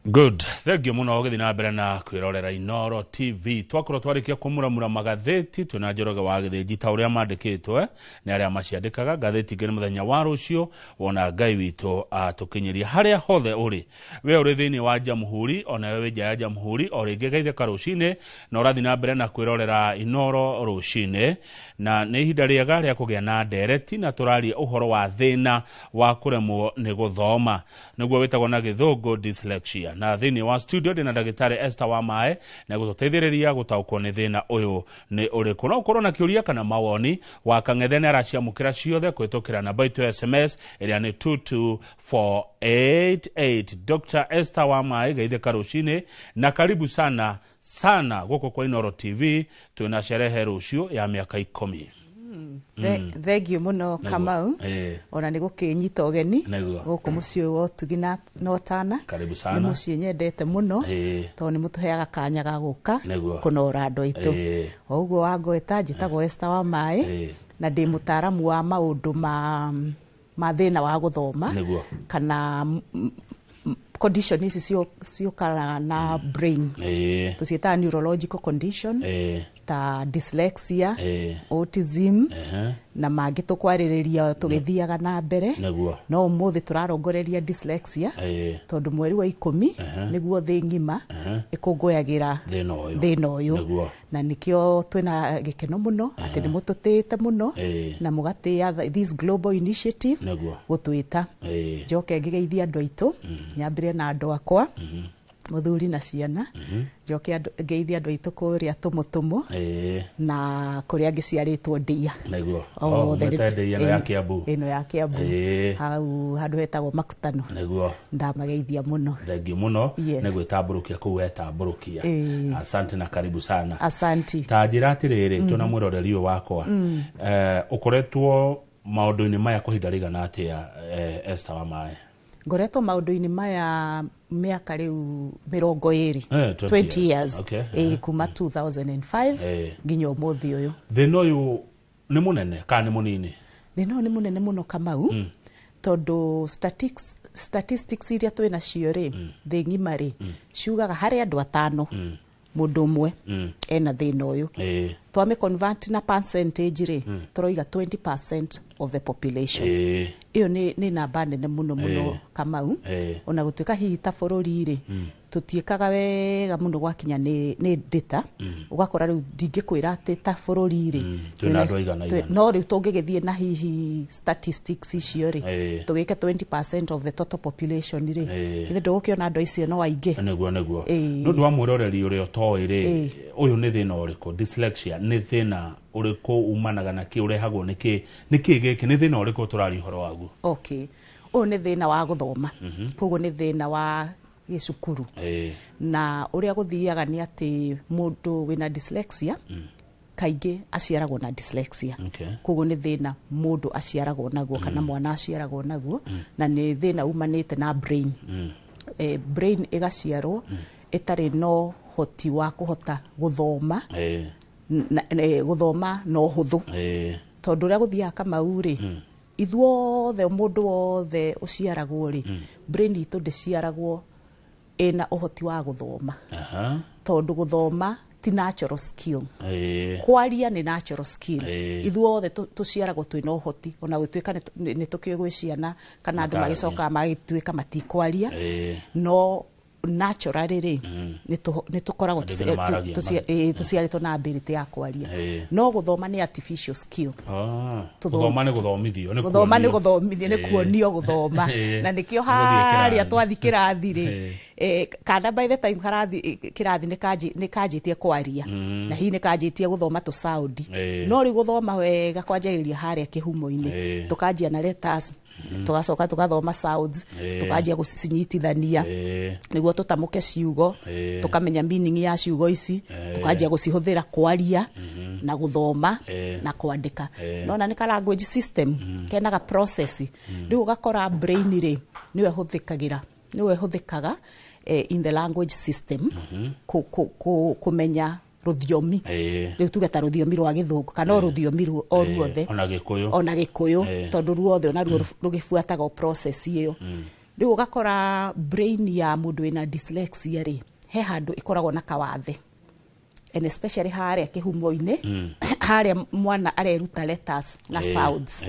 Good, thank you muno gũthiĩ na mbere na kwĩrorera Inoro TV. Twakorwo twarĩkia kũmuramura magathĩti twĩna Njoroge wa Gĩthĩnji ta ũrĩa mandĩkĩtwo nĩ arĩa maciandĩkaga. Ngathĩti ingĩ nĩ mũthenya wa rũciũ wona Ngai witũ atũkinyĩria harĩa hothe ũrĩ. We ũrĩ thĩinĩ wa Jamhuri, onawe wĩ nja ya Jamhuri, o rĩngĩ geithĩka rũcinĩ na ũrathiĩ na mbere na kwĩrorera Inoro rũcinĩ, na nĩ ihinda rĩega rĩa kũgĩa na ndereti, na tũraria ũhoro wa thĩna wa kũremwo nĩ gũthoma, nĩguo wĩtagwo na gĩthũngũ dyslexia. Na thĩinĩ wa studio ndĩna ndagĩtarĩ Esther wa Mae na gũtũteithĩrĩria gũtaũkwo nĩ thĩna ũyũ nĩ ũrĩkũ. No ũkorwo na kĩũria kana mawoni wa kang'ethe, nĩ araciamũkĩra ciothe kũhĩtũkĩra namba itũ ya SMS ĩrĩa nĩ 22488. Dr. Esther wa Mae, geithĩka rũcinĩ na karibu sana sana gũkũ kwa Inoro TV. Twĩna sherehe rũciũ ya mĩaka 10. Thank you mũno, Kamau, ona nĩ gũkĩnyita ũgeni gũkũ mũciĩ ũyũ wa ũtugi na ũtana. Karibu Nĩ sana. Mũciĩ nyendete mũno tondũ nĩ mũtũheaga kanya ga gũka kũnora andũ aitũ. O ũguo wangweta, njĩtagwo Esther wa Maĩ na ndĩ mũtaaramu wa maũndũ ma thĩna wa gũthoma kana condition ici ciũkanaga na brain, tũciĩtaga neurological condition, ta dyslexia, autism na mangĩ tũkwarĩrĩria tũgĩthiaga na mbere. No ũmũthĩ tũrarongoreria dyslexia tondũ mweri wa 10 nĩguo thĩ ng'ima ĩkũngũyagĩra thĩna ũyũ. Thĩna ũyũ. Na nĩkĩo twĩna gĩkeno mũno atĩ nĩ mũtũtĩĩte mũno na mũgatĩĩa this global initiative gũtwĩta. Njoke ngĩgeithia andũ aitũ, nyambĩre na andũ akwa, mũthuri na ciana, njoke ngeithie andũ aitũ kũrĩa Tũmũtũmũ na kũrĩa ngĩciarĩtwo, Ndia. Othe. Umĩte Ndia ĩno ya Kiambu. Ĩno ya Kiambu, hau handũ hetagwo Makutano. Ndamageithia mũno. Thank you mũno nĩ gwĩtambũrũkia kũu wetambũrũkia. Asante na karibu sana. Asanti. Ta njĩra atĩrĩrĩ, twĩna mwĩroreri ũyũ wakwa, ũkoretwo maũndũ-inĩ maya kwa ihinda rĩigana atĩa, Esther wa Maĩ? Ngoretwo maũndũ-inĩ maya mĩaka rĩu 20. 20 20 years. Kuma 2005 nginya ũmũthĩ ũyũ. Thĩna ũyũ nĩ mũnene kana nĩ mũnini? Thĩna ũyũ nĩ mũnene mũno, Kamau, tondũ statistics iria twĩ nacio rĩ, thĩ ng'ima rĩ, ciugaga harĩ andũ atano, mũndũ ũmwe ena thĩna ũyũ. Twame convert na percentage rĩ, tũroiga 20% of the population. Ĩyo nĩ namba nene mũno mũno, Kamau. Ona gũtuĩka hihi ta bũrũri rĩ, tũtiĩkaga wega mũno gwakinya nĩ data, ũgakora rĩu ndingĩkwĩra atĩ ta bũrũri rĩ Twĩna andũ aigana igana. No rĩu tũngĩgĩthiĩ na hihi statistics icio rĩ, tũgĩke 20% of the total population rĩ, ithe ndũgũkĩona andũ acio no aingĩ. Nĩguo. Nĩ ũndũ wa mwĩroreri ũrĩa ũtoĩ rĩ, ũyũ nĩ thĩna ũrĩkũ? Dyslexia nĩ thĩna ũrĩkũ, umanaga na kĩ, ũrehagwo nĩ kĩ, nĩ kĩ gĩkĩ, nĩ thĩna ũrĩkũ tũraria ũhoro waguo? Okay, ũyũ nĩ thĩna wa gũthoma, koguo nĩ thĩna wa gĩcukuru. Na ũrĩa gũthiaga nĩ atĩ mũndũ wĩna dyslexia kaingĩ aciaragwo na dyslexia. Koguo nĩ thĩna mũndũ aciaragwo naguo kana mwana aciaragwo naguo, na nĩ thĩna umanĩte na brain. Brain ĩgaciarwo ĩtarĩ na ũhoti wa kũhota gũthoma, gũthoma na ũhũthũ, tondũ ũrĩa gũthiaga, Kamau rĩ, ithuothe, mũndũ wothe ũciaragwo rĩ, brain itũ ndĩciaragwo ĩna ũhoti wa gũthoma, tondũ gũthoma ti natural skill. Kwaria nĩ natural skill. Ithuothe tũciaragwo twĩna ũhoti, ona gũtuĩka nĩ tũkĩũĩ gwĩ ciana kana andũ Mataragia. magĩcokaga magĩtuĩka matikwaria, no naturally rĩ, nĩ tũkoragwo Andũ aingĩ nĩ maragia, tũciarĩtwo na ability ya kwaria, no gũthoma nĩ artificial skill. Gũthoma nĩ gũthomithio, nĩ Gũthoma nĩ kuonio. gũthomithio, nĩ kuonio gũthoma. Na nĩkĩo Nĩ gũthiĩ harĩa kĩrathi. twathi kĩrathi rĩ, kana by the time karathi kĩrathi nĩ kanjĩtie kwaria na hihi nĩ kanjĩtie gũthoma tũ sound, no rĩu gũthoma wega kwanjagĩrĩria harĩa kĩhumo-inĩ. Tũkanjia na letters, tũgacoka tũgathoma sounds, tũkanjia gũcinyitithania nĩguo tũtamũke ciugo, tũkamenya meaning ya ciugo ici, tũkanjia gũcihũthĩra kwaria na gũthoma na kwandĩka. Nona nĩ ka language system kenaga process. Rĩu ũgakora brain rĩ, nĩyo ĩhũthĩkagĩra, nĩyo ĩhũthĩkaga in the language system kũmenya rũthiomi. Rĩu tuge ta rũthiomi rwa gĩthũngũ kana o rũthiomi o ruothe. Ona Gĩkũyũ. Ona Gĩkũyũ, tondũ ruothe onaruo rũgĩbuataga o process ĩyo. Rĩu ũgakora brain ya mũndũ wĩna dyslexia rĩ, he handũ ĩkoragwo na kawathe, and especially harĩa kĩhumo-inĩ, harĩa mwana areruta letters na sounds.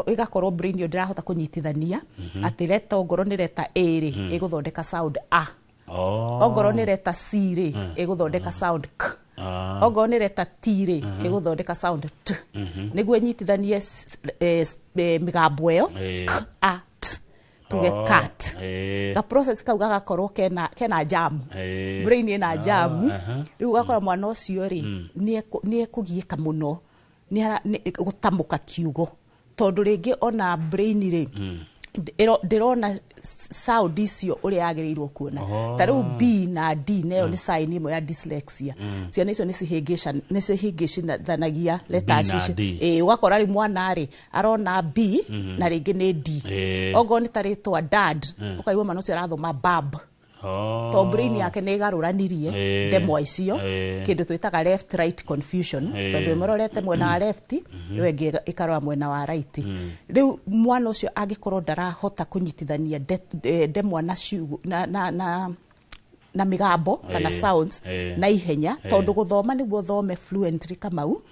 Ĩgakorwo brain ĩyo ndĩrahota kũnyitithania atĩ letter, ongorwo nĩ letter A rĩ, ĩgũthondeka sound A, ongorwo nĩ letter C rĩ, ĩgũthondeka sound K, ongorwo nĩ letter T rĩ, ĩgũthondeka sound T, nĩguo ĩnyitithanie mĩgambo ĩyo, K A T, tuge cat. Ga process kau gagakorwo kena jam, brain ĩna jam. Rĩu ũgakora mwana ũcio rĩ, nĩ ekũgiĩka mũno nĩ gũtamũka kiugo, tondũ rĩngĩ ona brain rĩ, ndĩrona sound icio ũrĩa yagĩrĩirwo kuona. Ta rĩu B na D, nayo nĩ sign ĩmwe ya dyslexia. Ciana icio nĩ cihĩngĩcithanagia letters na icio. D. Ĩĩ, ũgakora rĩu mwana rĩ, arona B na rĩngĩ nĩ D. Ongorwo nĩ ta rĩtwa dad, ũkaigua mwana ũcio arathoma bab, to brain yake nĩ ĩgarũranirie ndemwa icio, kĩndũ twĩtaga left right confusion, tondũ ĩmũrorete mwena wa left, ĩyo ĩngĩ ĩkarora mwena wa right. Rĩu mwana ũcio angĩkorwo ndarahota kũnyitithania ndemwa na ciugo na mĩgambo kana sounds na ihenya, tondũ gũthoma, nĩguo ũthome fluently, Kamau,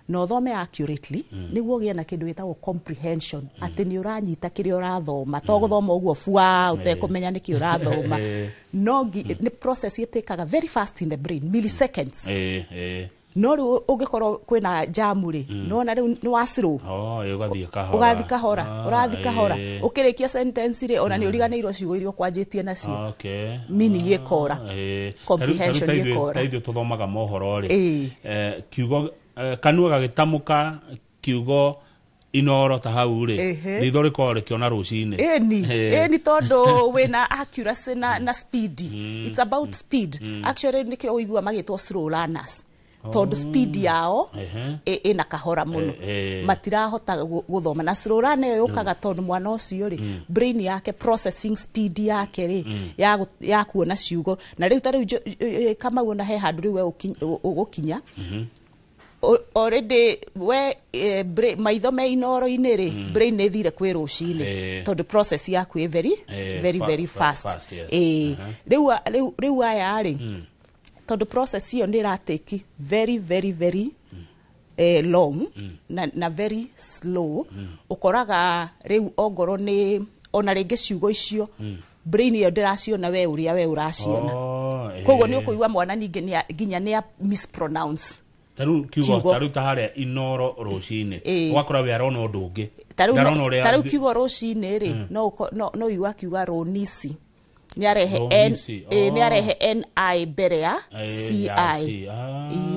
na ũthome accurately, nĩguo ũgĩe na kĩndũ gĩtagwo comprehension, atĩ nĩ ũranyita kĩrĩa ũrathoma, to gũthoma ũguo bua ũtekũmenya nĩkĩ ũrathoma. No nĩ process ĩtĩkaga very fast in the brain, milliseconds. Ĩĩ, ĩĩ. No rĩu ũngĩkorwo kwĩna jamu rĩ, nĩwona rĩu nĩ wa slow. Oh, ĩ, ũgathiĩ kahora. Ũgathiĩ kahora, ũrathiĩ kahora, ũkĩrĩkia sentence rĩ, ona nĩ ũriganĩirwo ciugo iria ũkwanjĩtie nacio. Meaning ĩkora. Comprehension Ta rĩu ĩkora. Ta ithuĩ tũthomaga mohoro rĩ, kiugo, kanua gagĩtamũka kiugo Inoro ta hau rĩ, ritho rĩkoragwo rĩkĩona rũcinĩ. Ĩni. Ĩni, tondũ wĩna accuracy na speed. It's about speed actually, nĩkĩo ũigua magĩtwo slow learners, tondũ speed yao ĩna kahora mũno. Matirahota gũthoma na slow learner ĩyo yũkaga tondũ mwana ũcio rĩ, brain yake, processing speed yake rĩ, ya kuona ciugo na rĩu ta rĩu Kamau, ona he handũ rĩu we ũgũkinya already we maitho me Inoro-inĩ rĩ, brain nĩ ĩthire kwĩ rũcinĩ, tondũ process yaku ĩ very very very fast. Fast, yes. Rĩu aya rĩ, tondũ process ĩyo nĩ ĩratake very very very long na very slow, ũkoraga rĩu ongorwo nĩ ona rĩngĩ ciugo icio, brain ĩyo ndĩraciona we ũrĩa we ũraciona. Koguo nĩ ũkũigua mwana ningĩ nginya nĩ a mispronounce Ta rĩu kiugo, kiugo. ta rĩu ta harĩa Inoro rũcinĩ, ũgakora we arona ũndũ ũngĩ. Ta rĩu Ndarona ũrĩa ta rĩu kiugo rũcinĩ rĩ, no ũigua akiuga rũnisi, nĩ arehe N, Rũnisi, nĩ arehe ni mbere ya ci. Ya C.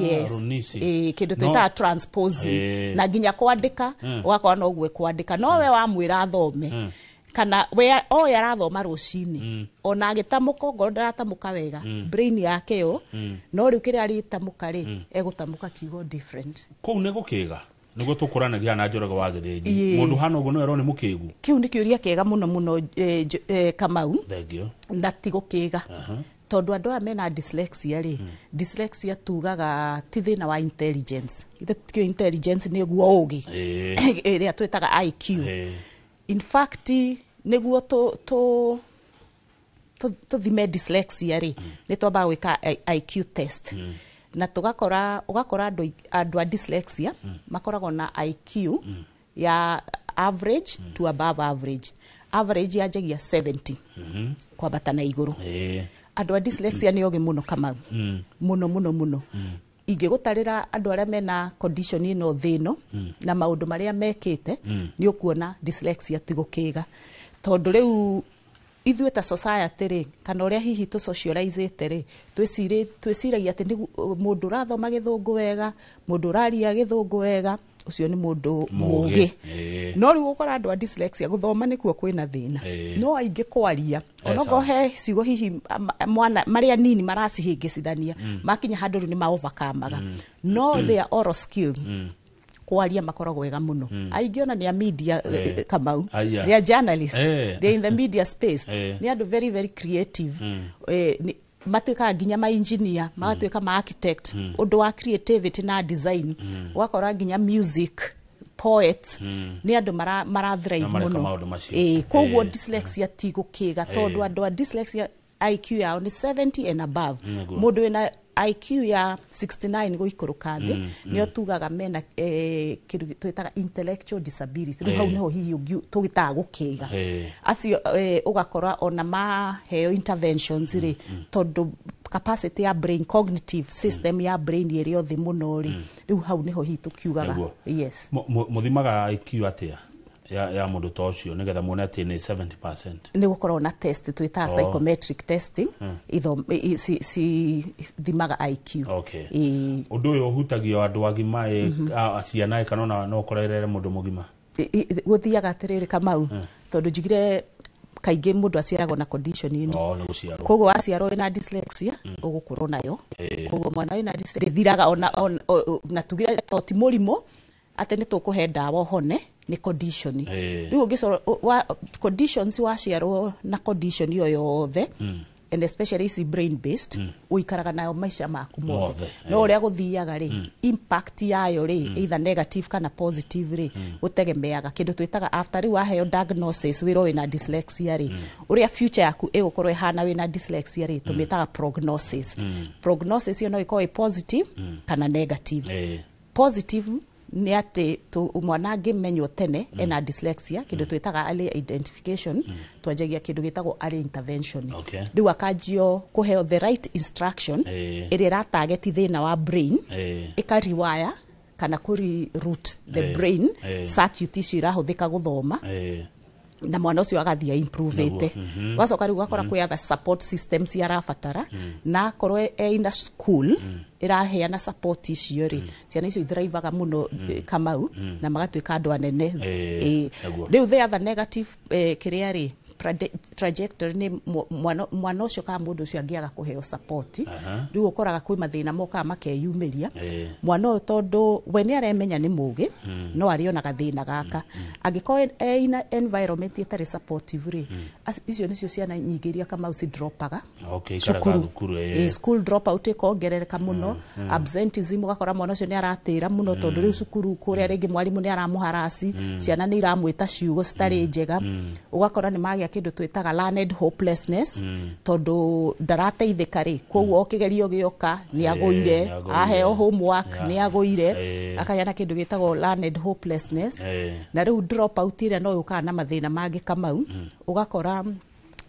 Yes. Rũnisi. Kĩndũ twĩtaga transposing. Na nginya kwandĩka, ũgakora no ũguo kwandĩka, no we wamwĩra athome kana we oĩ arathoma rũcinĩ, ona agĩtamũka, ongorwo ndaratamũka wega, brain yake yo no rĩu kĩrĩa arĩtamũka rĩ, egũtamũka kiugo different. Kũu nĩ gũkĩga nĩguo tũkũranagia na Njoroge wa Gĩthĩnji. Mũndũ hana ũguo no erwo nĩ mũkĩgu? Kĩu nĩ kĩũria kĩega mũno mũno, Kamau. Thengio. Na ti gũkĩga, tondũ andũ aya mena dyslexia rĩ, dyslexia tugaga ti thĩna wa intelligence. Ithe tikĩũĩ intelligence nĩguo ũgĩ ĩrĩa twĩtaga IQ. In fact, nĩguo tũthime dyslexia rĩ, nĩ twambaga gwĩka IQ test, na tũgakora, ũgakora andũ a dyslexia makoragwo na IQ ya average to above average. Average yanjagia 70 kwambata na igũrũ. Andũ a dyslexia nĩ ogĩ mũno, Kamau, mũno mũno mũno. Ingĩgũtarĩra andũ arĩa mena condition ĩno thĩ ĩno na maũndũ marĩa mekĩte, nĩ ũkuona dyslexia ti gũkĩga, tondũ rĩu ithuĩ ta society rĩ, kana ũrĩa hihi tũ socializĩte rĩ, twĩciragia atĩ nĩ mũndũ ũrathoma gĩthũngũ wega, mũndũ ũraria gĩthũngũ wega, ũcio nĩ mũndũ Mũũgĩ. mũũgĩ. No rĩu ũkora andũ a dyslexia gũthoma nĩkuo kwĩna thĩna, no aingĩ kwaria, onokorwo he ciugo hihi mwana marĩa nini maracihĩngĩcithania, makinya handũ rĩu nĩ ma overcome-aga. No their oral skills, kwaria, makoragwo wega mũno. Aingĩ ona nĩ a media, Kamau. Aya. They are journalists. They are in the media space. Nĩ andũ very very creative. Matuĩkaga nginya ma engineer, magatuĩka ma architect, ũndũ wa creativity na design. Ũgakora nginya music Poets nĩ andũ mara thrive Na mareka mũno. Maũndũ macio. Ĩĩ, koguo dyslexia ti gũkĩga, tondũ andũ a dyslexia IQ yao nĩ 70 and above. Mũndũ wĩna IQ ya 69 gũikũrũka thĩ nĩo tugaga mena kĩndũ twĩtaga intellectual disability. Rĩu hau nĩho hihi tũgĩtaga gũkĩga. Acio ũgakora ona maheo interventions rĩ, tondũ capacity ya brain, cognitive system ya brain ĩrĩ o thĩ mũno rĩ, rĩu hau nĩho hihi tũkiugaga. Yes. Mũthimaga IQ atĩa ya mũndũ ta ũcio nĩgetha muone atĩ nĩ 70%? Nĩ gũkorwo na test twĩtaga psychometric testing, cithimaga IQ. Ĩĩ. Ũndũ ũyũ ũhutagia andũ agima ĩ, ciana ĩ, kana ona no ũkorerere mũndũ mũgima? Gũthiaga atĩrĩrĩ, Kamau, tondũ njugire kaingĩ mũndũ aciaragwo na condition ĩno. Oh, nĩ gũciarwo. Koguo waciarwo wĩna dyslexia, ũgũkũrwo nayo. Koguo mwana wĩna dyslexia ndĩthiraga ona tugire to ti mũrimũ atĩ nĩ tũkũhe ndawa ũhone, nĩ condition. Rĩu ũngĩcorwo conditions, waciarwo na condition ĩyo yothe, and especially ici brain based, ũikaraga nayo maica maku mothe. Mothe. No ũrĩa gũthiaga rĩ, impact yayo rĩ, either negative kana positive rĩ, gũtegemeaga kĩndũ twĩtaga after rĩu waheo diagnosis wĩrwo wĩna dyslexia rĩ, ũrĩa future yaku ĩgũkorwo ĩhana wĩna dyslexia rĩ, tũmĩtaga prognosis. Prognosis ĩyo no ĩkorwo ĩ positive kana negative. Positive nĩ atĩ mwana angĩmenywo tene ena dyslexia, kĩndũ twĩtaga early identification, twanjagia kĩndũ gĩtagwo early intervention. Rĩu akanjio kũheo the right instruction ĩrĩa ĩratarget thĩna wa brain, ĩkarewire kana kũri root the brain circuit icio irahũthĩka gũthoma, na mwana ũcio agathiĩ improvete. Ũgacoka rĩu ũgakora kwĩ other support systems arabatara, na akorwo e in a school ĩraheana support icio rĩ, ciana icio ithrivaga mũno, Kamau, na magatuĩka andũ anene. Rĩu the other negative kĩrĩa rĩ trajectory nĩ mwana ũcio kana mũndũ ũcio angĩaga kũheo support, rĩu ũkoraga kwĩ mathĩna mokaga makeyumĩria. Mwana ũyũ, tondũ we nĩ aremenya nĩ mũgĩ, no arĩonaga thĩna gaka angĩkorwo e in a environment ĩtarĩ supportive rĩ, icio nĩcio ciana nyingĩ iria, Kamau, ci dropaga Ikaraga thukuru. School drop out ĩkongerereka mũno, absenteeism, ũgakora mwana ũcio nĩ aratĩra mũno, tondũ rĩu cukuru kũrĩa rĩngĩ mwarimũ nĩ aramũharasi, ciana nĩ iramwĩta ciugo citarĩ njega. Ũgakora nĩ magĩa kĩndũ twĩtaga learned hopelessness, tondũ ndarateithĩka rĩ, koguo o kĩgerio gĩoka nĩ agũire. Nĩ agũire. Aheo homework nĩ agũire. Akagĩa na kĩndũ gĩtagwo learned hopelessness. Na rĩu drop out ĩrĩa no yũkaga na mathĩna mangĩ, Kamau, ũgakora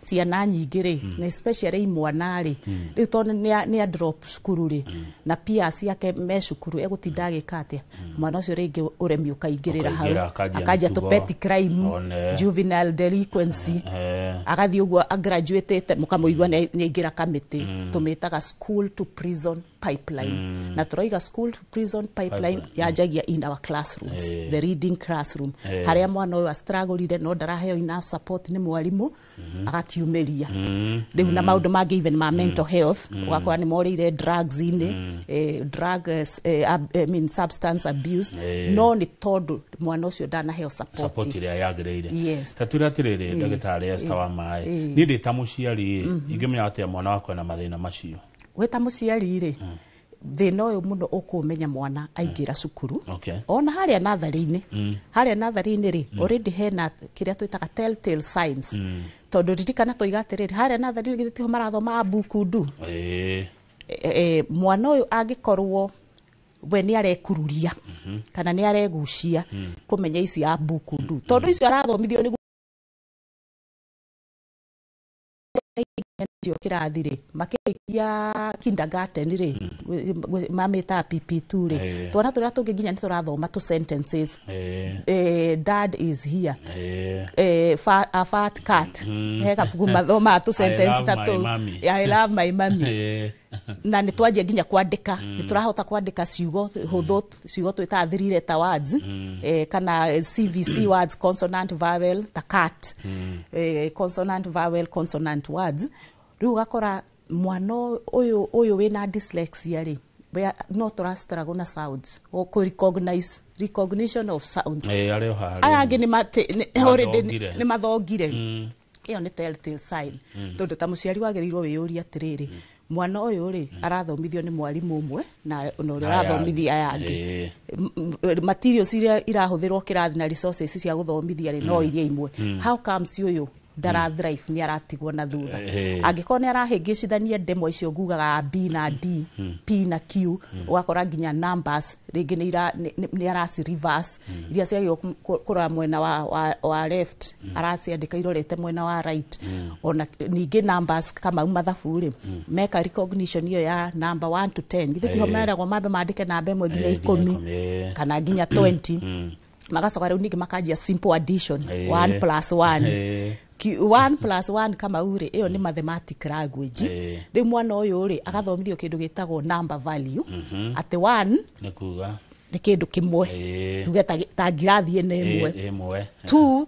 ciana nyingĩ rĩ, na especially imwana rĩ, rĩu tondũ nĩ a drop cukuru rĩ, na peers yake me cukuru, egũtinda agĩka atĩa? Mwana ũcio rĩngĩ ũremi ũkaingĩrĩra hau. Ũkaingĩra, akanjia akanjia tũ mĩtugo. Petty crime, One. juvenile delinquency, agathiĩ ũguo agraduatĩte, mũkamũigua nĩ aingĩra kamĩtĩ. Tũmĩtaga school to prison pipeline, na tũroiga school to prison pipeline Pipeline. yanjagia in our classrooms, the reading classroom, harĩa mwana ũyũ astragũrire no ndaraheo enough support nĩ mwarimũ, agakiumĩria rĩu na maũndũ mangĩ, even ma mental health, ũgakora nĩ morĩire drugs-inĩ, drug I mean substance abuse, no nĩ tondũ mwana ũcio ndanaheo support support ĩrĩa yagĩrĩire. Yes. Ta twĩre atĩrĩrĩ, ndagĩtarĩ Esther wa maĩ, niĩ ndĩ ta mũciari ĩ, ingĩmenya atĩa mwana wakwa ena mathĩna macio? Wĩ ta mũciari rĩ, thĩna ũyũ mũno ũkũmenya mwana aingĩra cukuru. Ona harĩa natharĩ-inĩ, harĩa natharĩ-inĩ rĩ, already hena kĩrĩa twĩtaga telltale signs, tondũ ririkana tũiga atĩrĩrĩ, harĩa natharĩ-inĩ githĩ tiho marathoma abukundu? Mwana ũyũ angĩkorwo we nĩ arekururia kana nĩ aregucia kũmenya ici abukundu, tondũ icio arathomithio nĩguo cio kĩrathi rĩ, makĩrĩkia kindergarten rĩ, mamĩtaga PP2 rĩ, twana tũrĩa tũngĩ nginya nĩ tũrathoma tũ sentences, "Dad is here," "a fat cat," he kabuku mathomaga tũ sentence I ta love my tũu. mommy. I love my mommy. Na nĩ twanjia nginya kwandĩka, nĩ tũrahota kwandĩka ciugo hũthũ, ciugo twĩtaga three letter words, kana CVC words, consonant vowel, ta cat, consonant vowel consonant words. Rĩu ũgakora mwana ũyũ wĩna dyslexia rĩ, no tũra struggle na sounds, o kũ recognize, recognition of sounds. Arĩ o harĩa. Aya angĩ nĩ already Mathongire. nĩ mathongire. Ĩyo nĩ telltale sign, tondũ ta mũciari wagĩrĩirwo wĩyũrie atĩrĩrĩ, mwana ũyũ rĩ, arathomithio nĩ mwarimũ ũmwe na ũrĩa ũrathomithia aya angĩ, materials iria irahũthĩrwo kĩrathi na resources cia gũthomithia rĩ, no iria imwe. How comes ũyũ ndara thrive, nĩ aratigwo na thutha? Angĩkorwo nĩ arahĩngĩcithania ndemwa icio ngugaga B na D, P na Q, ũgakora nginya numbers rĩngĩ nĩ araci reverse, iria ciagĩrĩirwo kũrora mwena wa left araciandĩka irorete mwena wa right. Ona ningĩ numbers, Kamau, mathabu rĩ, meka recognition ĩyo ya number 1 to 10, githĩ tiho meragwo mambe mandĩke namba 1 nginya 10 kana nginya 20, magacoka rĩu ningĩ makanjia simple addition, 1 plus 1, 1 plus 1. Kamau rĩ, ĩyo nĩ mathematic language. Rĩu mwana ũyũ rĩ, agathomithio kĩndũ gĩtagwo number value, atĩ 1 nĩ kuga nĩ kĩndũ kĩmwe, tuge ta ngirathi ĩno ĩmwe. Ĩmwe. 2,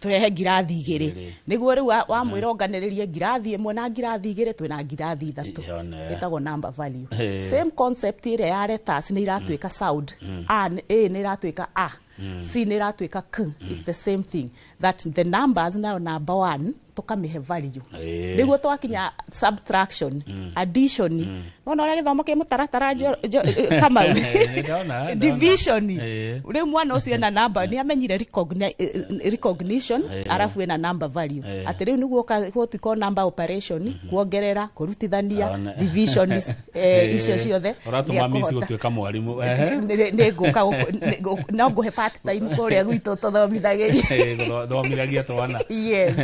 tũrehe ngirathi 2. Nĩguo rĩu wamwĩra onganĩrĩrie ngirathi 1 na ngirathi 2, twĩna ngirathi 3. Ĩtagwo number value. Same concept ĩrĩa ya letters nĩ iratuĩka sound. A nĩ ĩratuĩka A, C nĩ ĩratuĩka K. It's the same thing, that the numbers nayo, number 1 tũkamĩhe value, nĩguo twakinya subtraction, addition, nona ũrĩa gĩthomo kĩ mũtaratara, Kamau, division. Rĩu mwana ũcio ena number, nĩ amenyire recognition, arabu ena number value, atĩ rĩu nĩguo gũtuĩka number operation, kuongerera, kũrutithania, division, icio ciothe. Ũratũma mici gũtuĩka mwarimũ. Nĩ ngũka, no ngũhe part time kũrĩa gwitũ tũthomithagĩria. Thomithagia twana. Yes.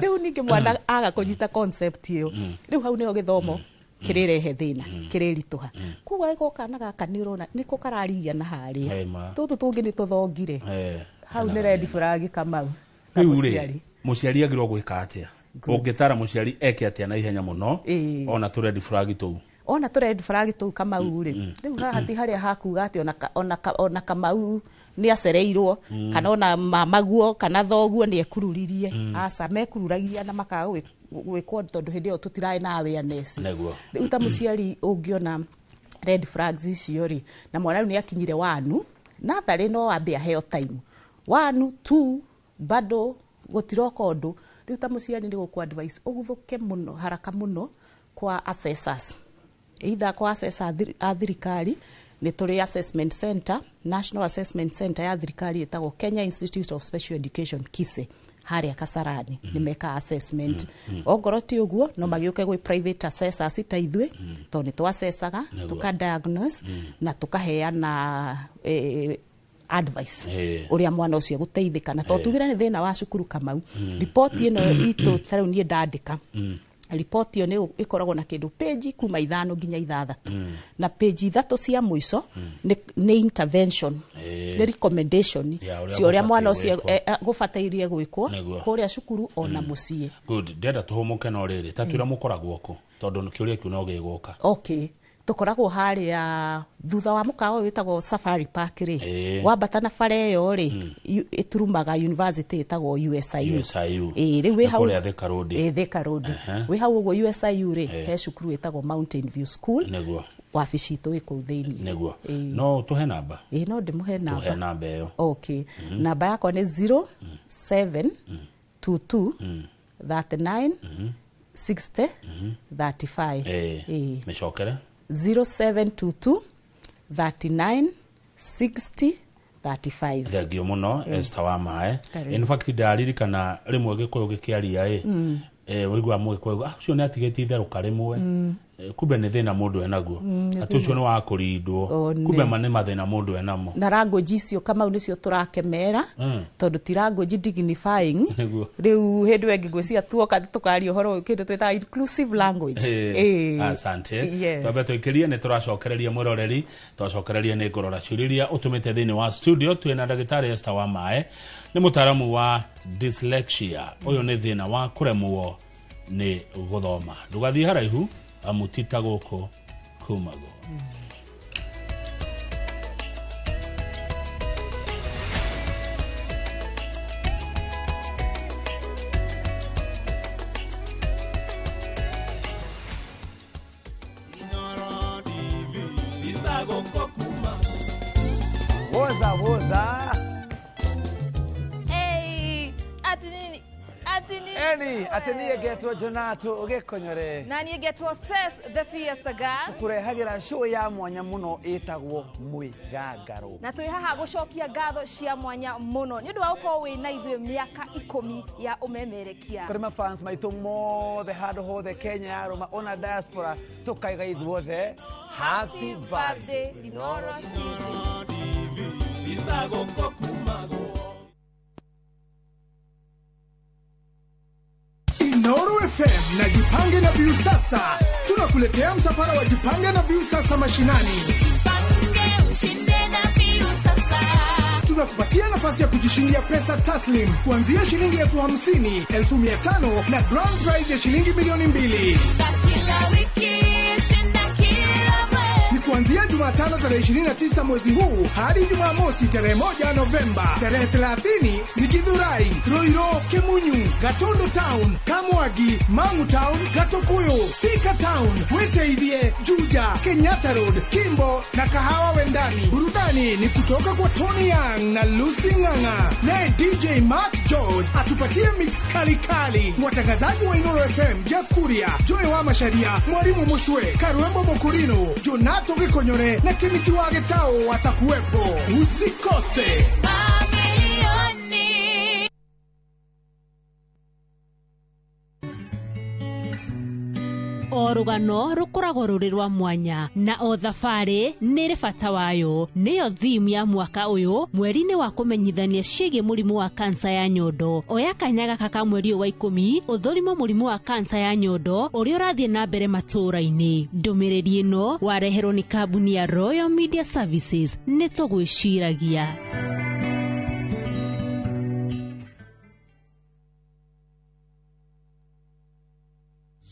Rĩu ningĩ mwana aga kũnyita concept ĩyo, rĩu hau nĩho gĩthomo kĩrĩrehe thĩna, kĩrĩritũha. Koguo angĩkorwo kana gaka nĩ ũrona nĩko kararigia na harĩa, tũtũ tũngĩ nĩ tũthongire, hau nĩ red flag, Kamau. Rĩu rĩ, mũciari agĩrĩirwo gwĩka atĩa? Ũngĩtara mũciari eke atĩa na ihenya mũno ona tũ red flag tũu? Ona tũ red flag tũu, Kamau rĩ, rĩu haha ti harĩa hakuga atĩ ona Kamau nĩ acereirwo, kana ona mamaguo kana thoguo nĩ ekururirie. Aca, mekururagia na makaga gwĩkwo tondũ hĩndĩ ĩyo tũtirarĩ na awareness. Rĩu ta mũciari ũngĩona red flags icio rĩ, na mwana rĩu nĩ akinyire wanu natharĩ, no ambe aheo time, 1, 2, bado gũtiroka ũndũ. Rĩu ta mũciari nĩ gũkũ advice ũguthũke mũno haraka mũno kwa assessors, either kwa assessor a thirikari. Nĩ tũrĩ assessment center, National Assessment Center ya thirikari ĩtagwo Kenya Institute of Special Education, KISE, harĩa Kasarani, nĩ meka assessment. Ongorwo ti ũguo, no magĩũke gwĩ private assessors ta ithuĩ, tondũ nĩ twacecaga, tũka diagnose na tũkaheana advice ũrĩa mwana ũcio egũteithĩka. Na to tugire nĩ thĩna wa cukuru, Kamau, riboti ĩno itũ, ta rĩu niĩ ndandĩka riboti ĩyo, nĩ ĩkoragwo na kĩndũ page kuma 5 nginya 6, na page 3 cia mũico nĩ intervention, nĩ recommendation cia ũrĩa mwana ũcio gũbatairie gwĩkwo kũrĩa cukuru ona mũciĩ. Good. Ndĩrenda tũhũmũke, no rĩrĩ, ta twĩra mũkoragwo kũ, tondũ kĩũria kĩu no gĩgũka. Okay, tũkoragwo harĩa thutha wa mũkawa ũyũ wĩtagwo Safari Park rĩ, wambata na bara ĩyo rĩ, ĩturumaga university ĩtagwo USIU. USIU. Ĩĩ, rĩu wĩ hau kũrĩa Thika Road. Ĩĩ, Thika Road. Wĩ hau ũguo USIU rĩ, he cukuru ĩtagwo Mountain View School. Wabici itũ ĩ kũu thĩinĩ. Nĩguo. No tũhe namba? Ĩĩ, no ndĩmũhe namba. Tũhe namba ĩyo. Okay, namba yakwa nĩ 0722 39 60 35. Mĩcokere. 0722 39 60 35. Thengio mũno, Esther wa Mae. In fact, ndaririkana rĩmwe Gĩkũyũ gĩkĩaria ĩ, ũiguaga mũgĩkũyũ, ah, ũcio nĩ atigĩtie itherũka rĩmwe. Kumbe nĩ thĩna mũndũ enaguo, atĩ ũcio nĩ wa kũrindwo. Kumbe ma nĩ mathĩna mũndũ enamo. Na language icio, Kamau, nĩcio tũrakemera, tondũ ti language dignifying. Rĩu hĩndĩ ĩyo ĩngĩ ngwĩciria tuoka tũkaria ũhoro ũyũ, kĩndũ twĩtaga inclusive language. Asante. Yes. Twambe tũikĩrie, nĩ tũracokereria mwĩroreri, twacokereria nĩ ngũrora ciũria iria ũtũmĩte thĩinĩ wa studio. Twĩna ndagĩtarĩ Esther wa Mae, nĩ mũtaaramu wa dyslexia. Ũyũ nĩ thĩna wa kũremwo nĩ gũthoma. Ndũgathiĩ haraihu, amu ti ta gũkũ kumagwo. Inooro TV itagũkũ kuma. Woza woza. Hey, ati nini? Ati nini? Eni atĩ niĩ ngetwo Jonato Gĩkonyore. Na niĩ ngetwo Sess the Fiesta Girl. Kũrehagĩra show ya mwanya mũno ĩtagwo Mwĩgangaro. Na twĩ haha gũcokia ngatho cia mwanya mũno nĩ ũndũ wa gũkorwo wĩ na ithuĩ mĩaka 10 ya ũmemerekia. Kũrĩ mafans maitũ mothe handũ hothe Kenya ya Roma ona diaspora tũkaiga ithuothe happy birthday Inoro TV. Inoro FM na Jipange na Viusasa tunakuletea msafara wa Jipange na Viusasa mashinani. Jipange ushinde na Viusasa. Tunakupatia nafasi ya kujishindia pesa taslim kuanzia shilingi 50,000, 500,000 na grand prize ya shilingi 2,000,000. Kila wiki shinda kila mwezi. Ni kuanzia Jumatano tarehe 29 mwezi huu hadi Jumamosi tarehe 1 Novemba. Tarehe 30 ni Githurai, Roiro, Kemunyu, Gatundu Town, Kamwagi, Mangu Town, Gatukuyu, Thika Town, Witeithie, Juja, Kenyatta Road, Kimbo na Kahawa Wendani. Burudani ni kutoka kwa Tony Young na Lucy Ng'ang'a. Naye DJ Mark George atupatie mix kali kali. Watangazaji wa Inoro FM Jeff Kuria, Joy wa Masharia, Mwalimu Mushwe, Karuembo Mokurino, Jonato Gikonyore na Kimiti wa Getao watakuwepo. Usikose. Mamilioni. O rũgano rũkoragwo rũrĩ rwa mwanya na o thabarĩ nĩ ĩrĩ bata wayo. Nĩyo theme ya mwaka ũyũ mweri-inĩ wa kũmenyithania ciĩgiĩ mũrimũ wa kansa ya nyondo. Oya kanya gaka ka mweri ũyũ wa 10 ũthũrimwo mũrimũ wa kansa ya nyondo ũrĩa ũrathiĩ na mbere matũũra-inĩ. Ndũmĩrĩri ĩno wareherwo nĩ kambuni ya Royal Media Services. Nĩ tũgwĩciragia.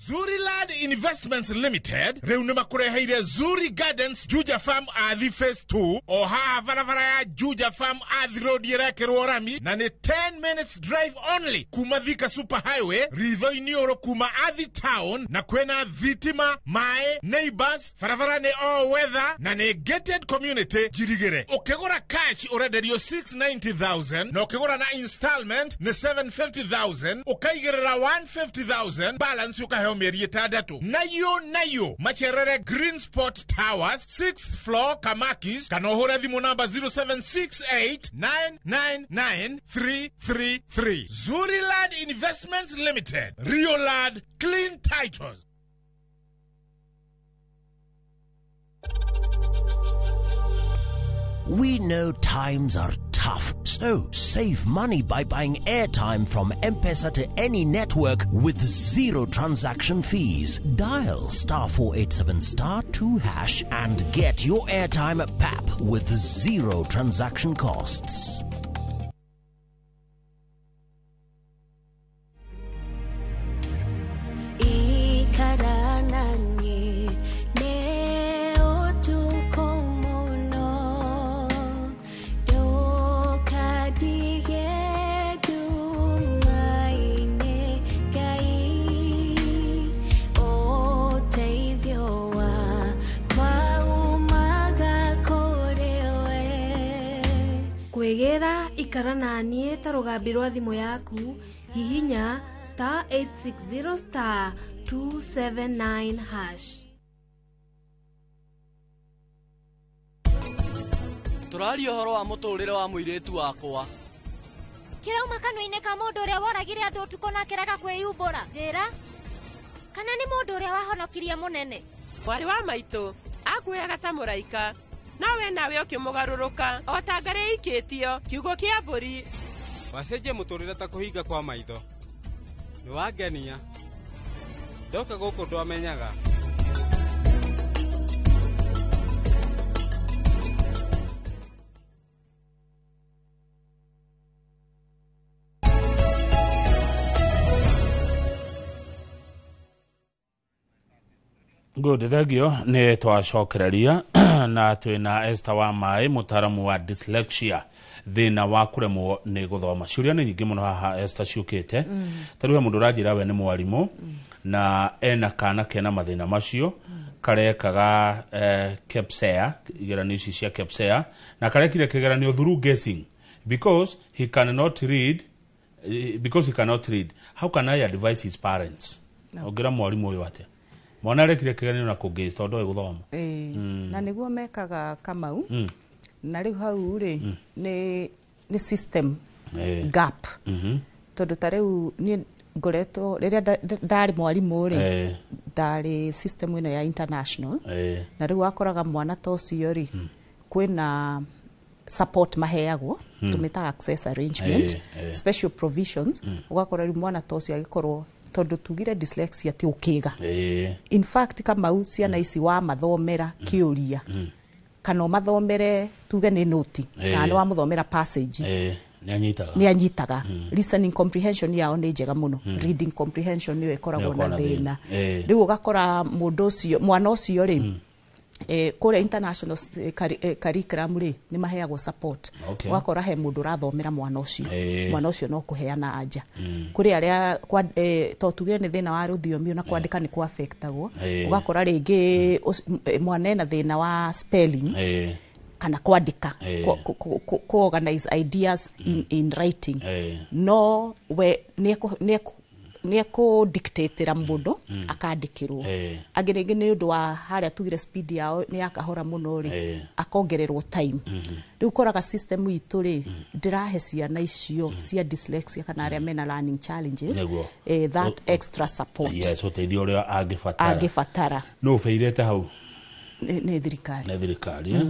Zuri Land Investments Limited rĩu nĩ makũreheire Zuri Gardens Juja Farm Athi Phase 2 o haha barabara ya Juja Farm Athi Road ĩrekĩrwo rami na nĩ 10 minutes drive only kuma Thika Super Highway ritho-inĩ ũrũ kuma Athi Town na kwĩna thitima maĩ neighbors barabara nĩ all weather na nĩ gated community njirigĩre. Ũkĩgũra cash ũrenderio 690,000 na ũkĩgũra na installment nĩ 750,000 ũkaigĩrĩra 150,000 balance ũkaheo mĩeri 6. Nayo macerere Green Spot Towers 6th floor Kamakis kana ũhũre thimũ namba 0768999333. Zuri Land Investments Limited, Rio Land Clean Titles. We know times are tough, so save money by buying airtime from M-Pesa to any network with zero transaction fees. Dial *487*2# and get your airtime at PAP with zero transaction costs. Kwĩgĩra ikara na niĩ ta rũgambi rwa thimũ yaku hihinya *860*279#. Tũraria ũhoro wa mũtũrĩre wa mũirĩtu wakwa. Kĩrauma kanua-inĩ ka mũndũ ũrĩa woragire andũ ũtukũ na akĩrega kwĩyumbũra. Njĩra, kana nĩ mũndũ ũrĩa wahonokirie mũnene? Mwarĩ wa maitũ akuoyaga ta mũraika, no we nawe ũkĩmũgarũrũka o ta ngarĩ ĩikĩtio kiugo kĩa mbũri. Wacenjia mũtũrĩre ta kũhinga kwa maitho. Nĩ wangenia. Ndoka gũkũ ndwamenyaga. Good, thank you. Nĩ twacokereria na twĩna Esther wa Maĩ, mũtaaramu wa dyslexia, thĩna wa kũremwo nĩ gũthoma. Ciũria nĩ nyingĩ mũno haha Esther ciũkĩte. Ta rĩu he mũndũ ũranjĩra we nĩ mwarimũ na ena kana kena mathĩna macio karekaga KPSEA, igeranio ici cia KPSEA, na karekire kĩgeranio through guessing because he cannot read Because he cannot read, how can I advise his parents? Ũngĩra mwarimũ ũyũ atĩa mwana arekire kĩgeranio na kũngĩ tondũ ndoĩ gũthoma? Ĩĩ. Na nĩguo mekaga, Kamau. Na rĩu hau rĩ, nĩ system gap, tondũ ta rĩu niĩ ngoretwo rĩrĩa ndarĩ mwarimũ rĩ, ndarĩ system ĩno ya international, na rĩu wakoraga mwana ta ũcio rĩ, kwĩna support maheagwo, tũmĩtaga access arrangement, special provisions. Ũgakora rĩu mwana ta ũcio agĩkorwo, tondũ tugire dyslexia ti ũkĩga. In fact, Kamau, ciana ici wamathomera kĩũria kana ũmathomere, tuge nĩ noti, kana nĩ wamũthomera passage, Nĩ anyitaga. Nĩ anyitaga. Listening comprehension yao nĩ njega mũno. Reading comprehension nĩyo ĩkoragwo nĩyo na ĩkoragwo na thĩna. thĩna. Rĩu ũgakora mũndũ ũcio, mwana ũcio rĩ, kũrĩa international curriculum rĩ, nĩ maheagwo support. Ũgakora he mũndũ ũrathomera mwana ũcio. Mwana ũcio no kũheana anja. Kũrĩ arĩa to tuge nĩ thĩna wa rũthiomi na kwandĩka nĩ kwa-affectagwo. Ũgakora rĩngĩ mwana ena thĩna wa spelling kana kwandĩka, ku organize ideas in writing, no we nĩ ekũ-dictatĩra mũndũ akandĩkĩrwo. Angĩ rĩngĩ nĩ ũndũ wa harĩa tugire speed yao nĩ ya kahora mũno rĩ, akongererwo time. Rĩu ũkoraga system itũ rĩ, ndĩrahe ciana icio cia dyslexia kana arĩa mena learning challenges that extra support. Yes, ũteithio ũrĩa angĩbatara. Angĩbatara. Nũ ũbĩirĩte hau? Nĩ thirikari. Nĩ thirikari, eh?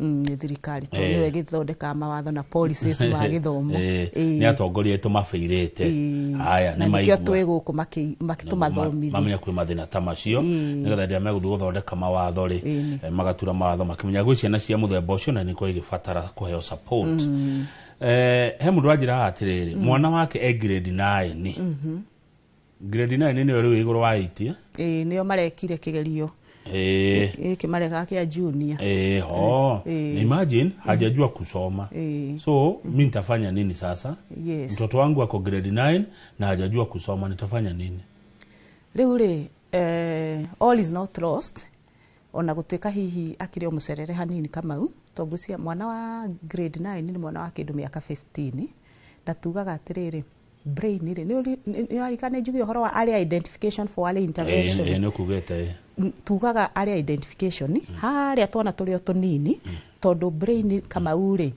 Nĩ thirikari, tondũ nĩyo ĩgĩthondekaga mawatho na policies ma gĩthomo. Nĩ atongoria aitũ mabĩirĩte. Haya, na nĩ nĩkĩo maigua. Twĩ gũkũ makĩtũmathomithia. Mamenya kwĩ mathĩna ta macio, nĩgetha rĩrĩa megũthiĩ gũthondeka mawatho rĩ, magatura mawatho makĩmenya gwĩ ciana cia mũthemba ũcio na nĩkwo igĩbatara kũheo support. He mũndũ wanjĩra atĩrĩrĩ, mwana wake e grade 9. Grade 9 nĩyo rĩu igũrũ wa 8, eh? Ĩĩ, nĩo marekire kĩgerio gĩkĩ marekaga kĩa junior. Ho. Imagine hajajua kusoma. So mi nitafanya nini sasa? Mtoto wangu ako grade 9 na hajajua kusoma, nitafanya nini? Rĩu rĩ, all is not lost, ona gũtuĩka hihi akĩrĩ o mũcerere hanini, Kamau, tondũ ngwĩciria mwana wa grade 9 nĩ mwana wa kĩndũ mĩaka 15, na tugaga atĩrĩrĩ, brain rĩ, nĩ warikana njuge ũhoro wa early identification for early intervention? Nĩ ũkugĩte. Tugaga early identification harĩa twana tũrĩ o tũnini, tondũ brain, Kamau rĩ,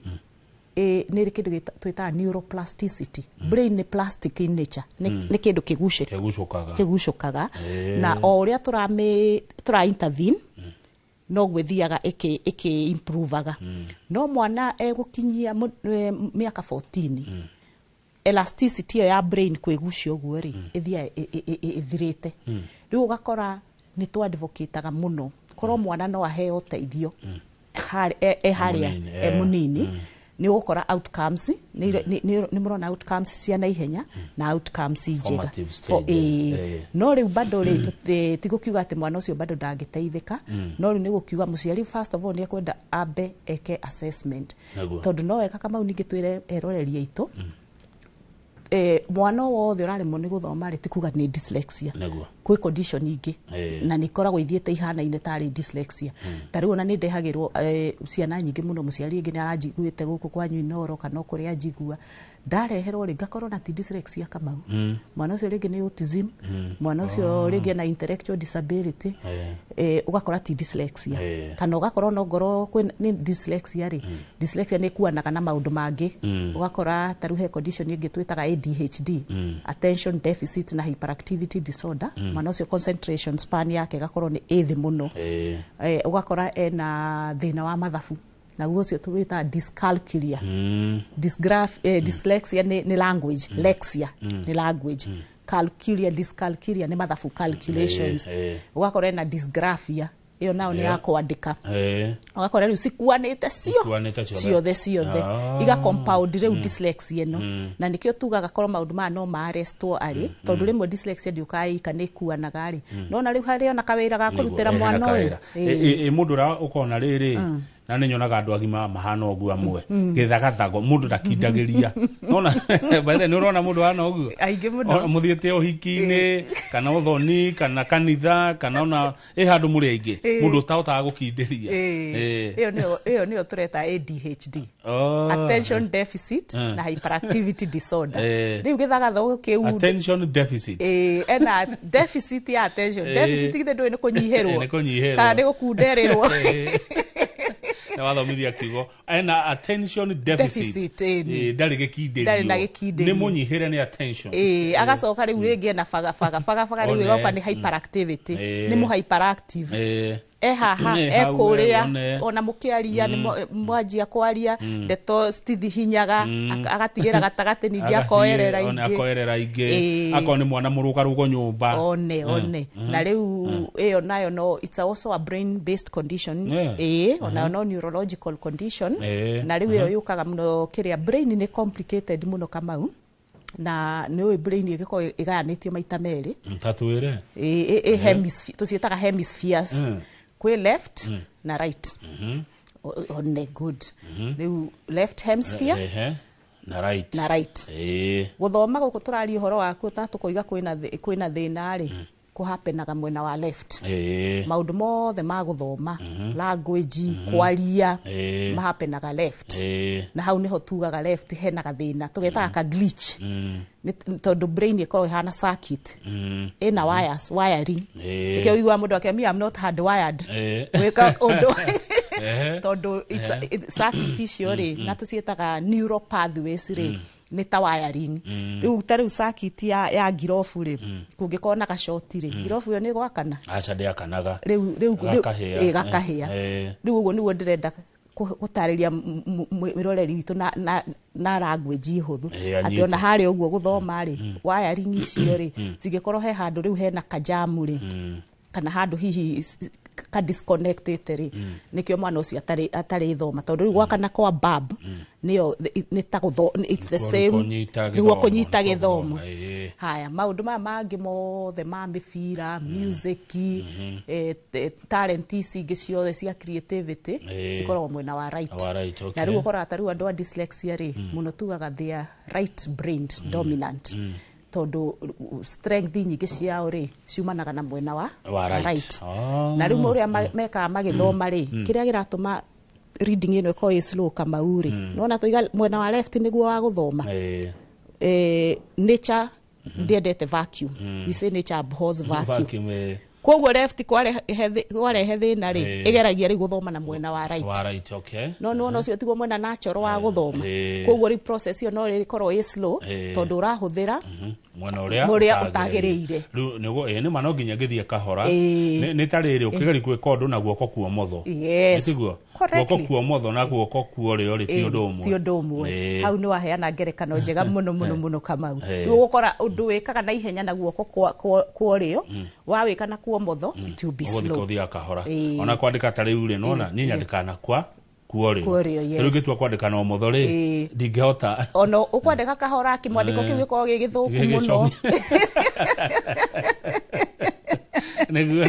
nĩ kĩndũ twĩtaga neuroplasticity. Brain nĩ plastic in nature, nĩ nĩ kĩndũ kĩgucĩka kĩgucũkaga. Kĩgucũkaga, na o ũrĩa tũra intervene no gwĩthiaga ĩkĩ improvaga. No mwana egũkinyia mĩaka 14, elasticity ĩyo ya brain kwĩgucia ũguo rĩ, ĩthiaga ĩthirĩte. Rĩu ũgakora nĩ tũ advocataga mũno korwo mwana no aheo ũteithio e harĩa mũnini, e mũnini, nĩ ũgũkora outcomes nĩ mũrona outcomes cia naihenya na outcomes njega. Formative stage, No rĩu bado rĩ, ti gũkiuga atĩ mwana ũcio bado ndangĩteithĩka. No rĩu nĩ gũkiuga mũciari first of all nĩ ekwenda ambe eke assessment. Tondũ no wega, Kamau, ningĩ twĩre eroreri aitũ, mwana o wothe ũraremwo nĩ gũthoma rĩ, ti kuga nĩ dyslexia. Kwĩ condition ingĩ na nĩ ikoragwo ithiĩte ihanaine tarĩ dyslexia. Ta rĩu ona nĩ ndehagĩrwo ciana nyingĩ mũno, mũciari ĩngĩ nĩ aranjiguĩte gũkũ kwanyu Inoro kana o kũrĩa anjigua, ndareherwo rĩ, ngakorwo na ti dyslexia, Kamau. Mwana ũcio rĩngĩ nĩ autism, mwana ũcio rĩngĩ ena intellectual disability. Ũgakora ti dyslexia, kana ũgakora no ngorwo nĩ dyslexia rĩ, dyslexia nĩ ĩkuanaga na maũndũ mangĩ. Ũgakora ta rĩu he condition ĩngĩ twĩtaga ADHD, attention deficit na hyperactivity disorder. Mwana ũcio concentration span yake ĩgakorwo nĩ ĩ thĩ mũno. Ũgakora ena thĩna wa mathabu, naguo ũcio tũwĩtaga dyscalculia. Dyslexia nĩ language, lexia nĩ language, calculia, dyscalculia nĩ mathabu, calculations. Ũgakora ena dysgraphia, ĩyo nao nĩ ya kwandĩka. Ũgakora rĩu cikuanĩte cio Cikuanĩte ciothe. Ciothe ciothe, iga compound rĩu dyslexia ĩno. Na nĩkĩo tugaga korwo maũndũ maya no maarestwo arĩ, tondũ rĩmwe dyslexia ndĩũkaga ika, nĩ ĩkuanaga rĩ. Nona rĩu harĩ ona kawĩra ga kũrutĩra mwana ũyũ. Ĩ mũndũ ũrĩa ũkona rĩrĩ, Na nĩ nyonaga andũ agima mahana ũguo amwe, gĩthagathago, mũndũ ndakindagĩria. Nona by the way, nĩ ũrona mũndũ hana ũguo? Aingĩ mũno. Mũthiĩte ũhiki-inĩ kana ũthoni kana kanitha kana ona ĩ handũ mũrĩ aingĩ, mũndũ ũtahotaga gũkindĩria. Ĩyo nĩyo tũreta ADHD, attention deficit na hyperactivity disorder. Rĩu gĩthagathago kĩu, Attention deficit. Ena deficit ya attention. Deficit githĩ ndũĩ nĩ kũnyihĩrwo? Nĩ kũnyihĩrwo. Kana nĩ gũkunderĩrwo. Nĩ wathomithia kiugo, ena attention deficit. Deficit, ĩni. Ndarĩ gĩkindĩrio. Ndarĩ na gĩkindĩrio. Nĩ mũnyihĩre nĩ attention. Agacoka rĩu rĩngĩ ena baga baga baga baga, rĩu One. ĩgoka nĩ hyperactivity. Nĩ mũ hyperactive, e haha, E e hau, kũrĩa. One. Ona mũkĩaria, mwanjia kwaria, ndeto citithihinyaga, agatigĩra gatagatĩ, ningĩ Agathiĩ, akoerera one, ingĩ. Akoerera ingĩ. Akorwo nĩ mwana mũrũgarũgo nyũmba. One, one. Na rĩu ĩyo nayo no, it's also a brain based condition. Onayo no neurological condition. Na rĩu ĩyo yũkaga mũno kĩrĩa brain nĩ complicated mũno, Kamau, na nĩ ũĩ brain ĩgĩkorwo ĩgayanĩtio maita merĩ. Tatwĩre. Ĩ tũciĩtaga hemispheres. Kwĩ left na right. One, good. Rĩu left hemisphere Ehe. Na right. Na right. Gũthoma gũkũ tũraria ũhoro wakuo, ta tũkoiga kwĩna thĩna rĩ, kũhapenaga mwena wa left. Maũndũ mothe ma gũthoma, language, kwaria, mahapenaga left. Na hau nĩho tugaga left hena gathĩna, tũgetaga ka glitch. Tondũ brain ĩkoragwo ĩhana circuit, ĩna wires, wiring. Nĩkĩo ũiguaga mũndũ akĩambia, "I'm not hardwired gwĩka ũndũ," tondũ circuit icio rĩ, na tũciĩtaga neural pathways rĩ, nĩ ta wiring. Rĩu ta rĩu circuit ya ngirobu rĩ, kũngĩkorwo na gacoti rĩ, ngirobu ĩyo nĩ ĩgwakana? Aca, ndĩakanaga. Rĩu Gakahĩa. Gakahĩa. Rĩu ũguo nĩguo ndĩrenda gũtarĩria mwĩroreri witũ na language hũthũ, atĩ ona harĩa ũguo gũthoma rĩ, wiring icio rĩ, cingĩkorwo he handũ rĩu hena kajamu rĩ, kana handũ hihi ka disconnected rĩ, nĩkĩo mwana ũcio atarĩ thoma, tondũ rĩu gwakana kwa bulb nĩyo nĩ ta gũtho, it's the Nĩkuo same. kũnyita Nĩguo gĩthomo, kũnyita nĩkuo gĩthomo. gũthoma, Haya, maũndũ maya mangĩ mothe ma mĩbira, music, talent ici ingĩ ciothe cia creativity, cikoragwo mwena wa right. Wa right, okay. Na rĩu ũkoraga ta rĩu andũ a dyslexia rĩ, mũno tugaga they are right brained dominant, tondũ strength nyingĩ ciao rĩ, ciumanaga na mwena wa Wa right. Oh. Na rĩu ũrĩa mekaga magĩthoma rĩ, kĩrĩa kĩratũma reading ĩno ĩkorwo ĩ slow, Kamau rĩ, nona tũiga mwena wa left nĩguo wa gũthoma. Nature ndiendete vacuum. We say nature abhors vacuum. Vacuum, Koguo left kwarehe thĩna rĩ, ĩgeragia rĩu gũthoma na mwena wa right. Wa right, okay. No nĩwona ũcio tiguo mwena natural wa gũthoma. Koguo rĩu process ĩyo no ĩkorwo ĩ slow, tondũ ũrahũthĩra mwena ũrĩa ũrĩa ũtagĩrĩire. Rĩu nĩguo nĩ ma no nginya ngĩthiĩ kahora. Nĩ ta rĩrĩ ũkĩgeria gwĩka ũndũ na guoko kuomotho. Nĩtiguo? Correctly. Guoko kuomotho na guoko kuorĩo rĩ, ti ũndũ ũmwe. Ti ũndũ ũmwe. Hau nĩ waheana ngerekano njega mũno mũno mũno, Kamau. Rĩu ũgũkora ũndũ wĩkaga na ihenya na guoko kwa ũrĩo, wawĩka na kuomotho, it will be Ũgũthiĩ slow. ũthiaga kahora. Ona kwandĩka ta rĩu rĩ, nona niĩ nyandĩkaga na kwa kuorĩo. Kuorĩo, yes. Rĩu ngĩtua kwandĩka na ũmotho rĩ, ndingĩhota. Ona ũkwandĩka kahora, kĩmwandĩko kĩu gĩkoragwo gĩ gĩthũku mũno. Nĩguo.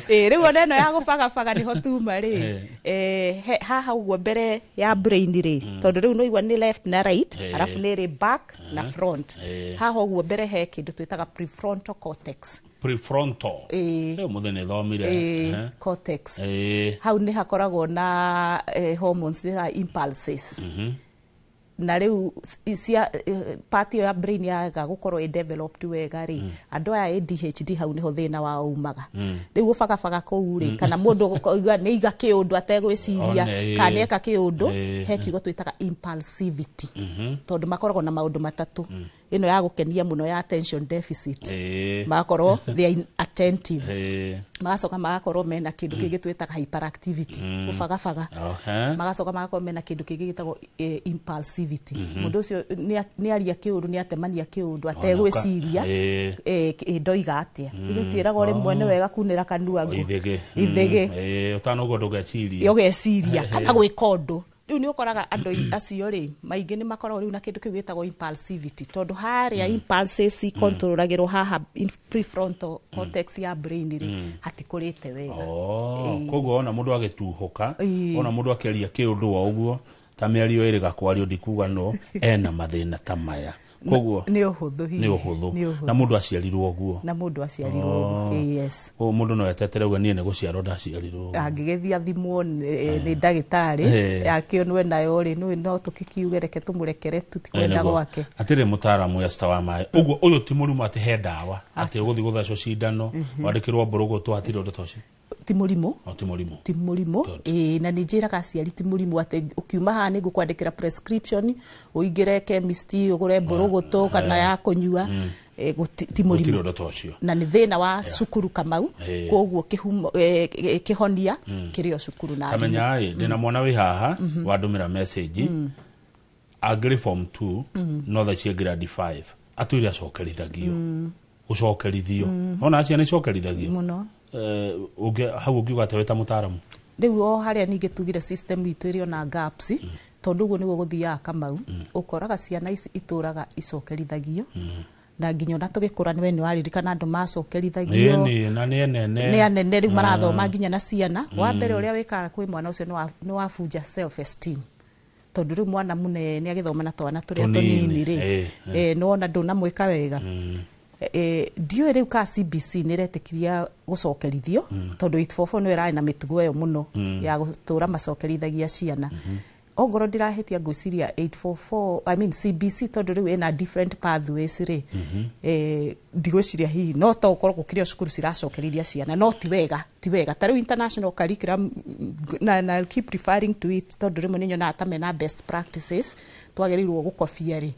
Ĩ rĩu ona ĩno ya gũbagabaga nĩho tuma rĩ. Haha ũguo mbere ya brain rĩ, tondũ rĩu nĩũigua nĩ left na right, arabu nĩ rĩ back na front. Haha ũguo mbere he kĩndũ twĩtaga prefrontal cortex. Prefrontal. Rĩu mũthĩ nĩ thomire. Cortex. Hau nĩ hakoragwo na hormones ya impulses. Na rĩu cia part ĩyo ya brain yaga gũkorwo ĩ developed wega rĩ, andũ aya ADHD hau nĩho thĩna wao umaga. Rĩu gũbagabaga kũu rĩ, kana mũndũ gũkoiga nĩ iga kĩũndũ ategwĩciria, One, kana nĩeka kĩũndũ, he kiugo twĩtaga impulsivity, tondũ makoragwo na maũndũ matatũ, ĩno ya gũkenia mũno ya attention deficit, magakorwo they are inattentive, magacoka magakorwo mena kĩndũ kĩngĩ twĩtaga hyperactivity, gũbagabaga, magacoka magakorwo mena kĩndũ kĩngĩ gĩtagwo impulsivity. Mũndũ ũcio nĩ aria kĩũndũ, nĩ atemania kĩũndũ ategwĩciria, ndoiga atĩa. Ithuĩ twĩragwo rĩmwe nĩ wega kunĩra kanua ngũ Ithĩgĩ. Ithĩgĩ. Ũtanoigua ndũgeciria. Ũgeciria kana gwĩka ũndũ. Rĩu nĩ ũkoraga andũ acio rĩ, maingĩ nĩ makoragwo rĩu na kĩndũ kĩu gĩtagwo impulsivity, tondũ harĩa impulses ikontrolagĩrwo haha in prefrontal cortex ya brain rĩ, hatikũrĩte wega. Oh, koguo ona mũndũ agĩtuhũka, ona mũndũ akĩaria kĩũndũ o ũguo, ta mĩario ĩrĩ gakwario, ndikuga no ena mathĩna ta maya, koguo Nĩ ũhũthũ hihi. Nĩ ũhũthũ. Nĩ ũhũthũ. Na mũndũ aciarirwo ũguo. Na mũndũ aciarirwo ũguo. Yes. Koguo mũndũ no etetere uge niĩ nĩ gũciarwo ndaciarirwo ũguo. Angĩgĩthiĩ athimwo nĩ ndagĩtarĩ, akĩonwe nayo rĩ, nĩ no tũkĩkiuge reke tũmũrekere tu, ti kwenda Nĩguo. gwake. Atĩrĩ, mũtaaramu Esther wa maĩ, ũguo ũyũ ti mũrimũ atĩ he ndawa atĩ ũgũthiĩ gũthecwo cindano, wandĩkĩrwo mbũrũgũtũ, hatirĩ ũndũ ta ũcio? Ti mũrimũ. O ti mũrimũ. Ti mũrimũ, ĩĩ, na nĩ njĩraga aciari ti mũrimũ atĩ ũkiuma haha nĩ ngũkwandĩkĩra prescription, ũingĩre chemist ũgũre mbũrũgũtũ kana ya kũnyua. Ti Gũtirĩ mũrimũ. ũndũ ta ũcio. Na nĩ thĩna wa cukuru, Kamau. Koguo kĩhumo, kĩhonia kĩrĩ o cukuru na arimũ. Kamenya ĩ ndĩna mwana wĩ haha wandũmĩra message, angĩrĩ form 2, no thaa ici grade 5, atwĩre acokerithagio, gũcokerithio, ona ciana icokerithagio mũno. Hau ũngiuga atĩ wĩ ta mũtaaramu? Rĩu o harĩa ningĩ tugire system itũ ĩrĩ ona gaps, tondũ ũguo nĩguo gũthiaga, Kamau. Ũkoraga ciana ici itũraga icokerithagio, na nginya ona tũgĩkũra nĩwe nĩ waririkana andũ macokerithagio. Ĩni, na nĩ anene. Nĩ anene rĩu marathoma nginya na ciana. Wa mbere ũrĩa wĩkaga kwĩ mwana ũcio nĩ wabunja self esteem, tondũ rĩu mwana mũnene agĩthoma na twana tũrĩa Tũnini, tũnini rĩ, nĩwona ndũnamwĩka wega. Ndiũĩ rĩu ka CBC nĩ ĩretĩkiria gũcokerithio, tondũ 844 nĩyo ĩrarĩ na mĩtugo ĩyo mũno ya gũtũra macokerithagia ciana. Ongorwo ndirahĩtia, ngwĩciria 844, I mean CBC, tondũ rĩu ĩna different pathways rĩ, ndigwĩciria hihi no to ũkorwo gũkĩrĩ o cukuru ciracokereria ciana, no ti wega, ti wega. Ta rĩu international curriculum, na I'll keep referring to it, tondũ rĩmwe nĩ nyonaga ta mena best practices twagĩrĩirwo gũkobia rĩ,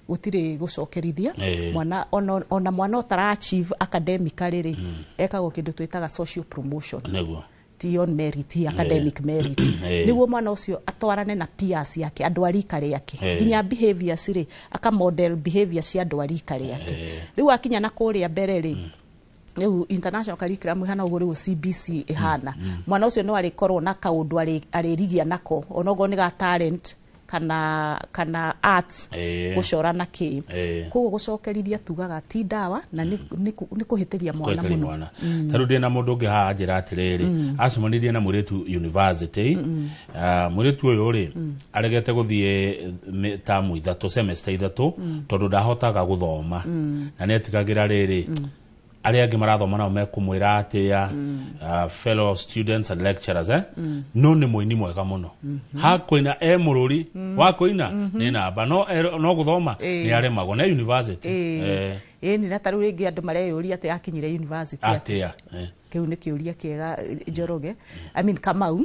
gũtirĩ gũcokerithia mwana. Ona mwana ũtara achieve academically rĩ, ekagwo kĩndũ twĩtaga social promotion, ti on merit, ti academic merit, nĩguo mwana ũcio atwarane na peers yake, andũ a rika rĩake, nginya behaviors rĩ, aka model behavior cia andũ a rika rĩake. Rĩu akinya na kũrĩa mbere rĩ, rĩu international curriculum ĩhana ũguo, rĩu CBC ĩhana, mwana ũcio no arĩkorwo na kaũndũ arĩrigia nako, onokorwo nĩ ga talent kana arts, gũcora na kĩ. Koguo gũcokerithia tugaga ti ndawa na nĩ kũhĩtĩria mwana Kweterĩ mũno. Mwana ta rĩu ndĩna mũndũ ũngĩ haha anjĩra atĩrĩrĩ, acemanirie na mũirĩtu university. Ah, mũirĩtu ũyũ rĩ, aregete gũthiĩ tamu 3, semester 3, tondũ ndahotaga gũthoma na nĩ etigagĩra rĩrĩ arĩa angĩ marathoma nao mekũmwĩra atĩa, fellow students and lecturers, eh? No nĩ mũini mwega mũno hakũina, e mũrũri wa kũina nĩ namba, no no gũthoma nĩ aremagwo na university. Ĩni, na ta rĩu rĩngĩ andũ mareyũria atĩ akinyire university atĩa? Atĩa? Kĩu nĩ kĩũria kĩega, Njoroge, I mean Kamau.